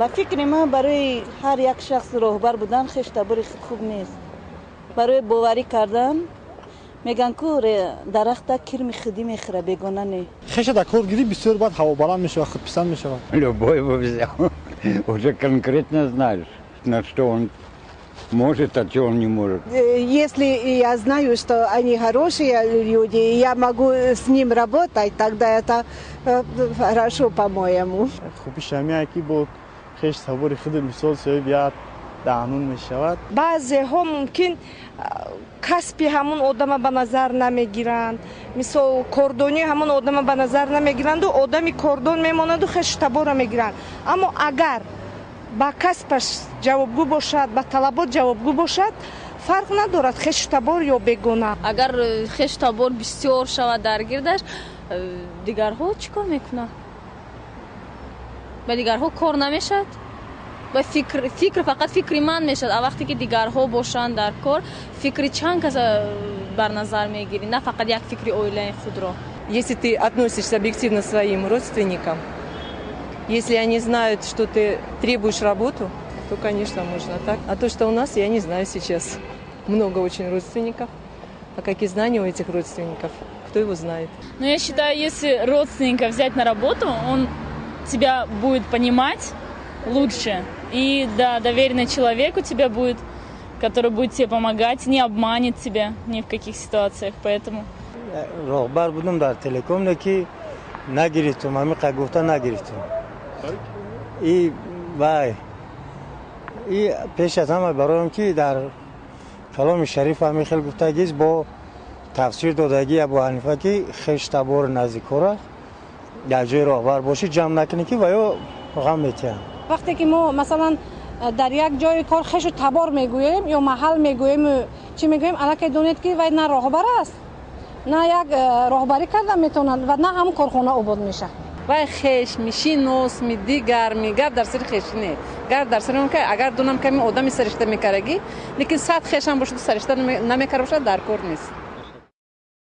Ба фикри ман, барои ҳар як шахс роҳбар будан хештабори хуб нест. Барои боварӣ кардан мегӯянд, ку дарахта кирми худӣ мехӯра, бегона не. Хеша дар кор гирӣ, бисёр баъд ҳавобаланд мешавад, худписанд мешавад. Любой бы взял. Уже конкретно знаешь, на что он может, а что он не может. Если я знаю, что они хорошие люди, и я могу с ним работать, тогда это хорошо, по-моему. Хубиш ҳамин, ки бо хеш табори худ, мисол, соҳиби як даҳнун мешавад. Баъзеҳо мумкин касби ҳамун одама ба назар намегиранд, мисол, кордонии ҳамун одама ба назар намегиранду одами кордон мемонаду хешу табора мегиранд. Аммо агар ба касбаш ҷавобгӯ бошад, ба талабот ҷавобгӯ бошад, фарқ надорад хешу табор ё бегона. Агар хешу табор бисёр шавад дар гирдаш, дигарҳо чӣ кор мекунанд? Ба дигарҳо кор намешавад. Ба фикр фақат фикри ман мешавад. А вақте ки дигарҳо бошанд дар кор, фикри чанд каса бар назар мегирӣ, на фақат як фикри оилаи худро. Если ты относишься объективно своим родственникам, если они знают, что ты требуешь работу, то, конечно, можно так. А то, что у нас, я не знаю сейчас. Много очень родственников. А какие знания у этих родственников, кто его знает? Но я считаю, если родственника взять на работу, он тебя будет понимать лучше. И да, доверенный человек у тебя будет, который будет тебе помогать, не обманет тебя ни в каких ситуациях. Поэтому Роҳбар будам дар телеком, ки нагирифтум, ҳамиқа гуфта нагирифтум. И вай и пеш аз ҳама бароям, ки дар каломи шариф ҳамин хел гуфтагист, бо тафсир додагӣ Абу Ҳанифа, ки хеш табори наздикора дар ҷои роҳбар бошӣ, ҷамъ накунӣ, ки ва ё ғам метиҳанд. Вақте ки мо, масалан, дар як ҷои кор хешу табор мегӯем ё маҳал мегӯем, чӣ мегӯем, аллакай донед, ки вай на роҳбар аст, на як роҳбарӣ карда метавонад ва на ҳам корхона обод мешавад. Вай хеш шиносми, дигарми, гап дар сари хеш не, гап дар сари он ки агар донам, ками одами саришта мекардагӣ, лекин 100 хешам бошад, саришта намекарда бошад, дар кор нест.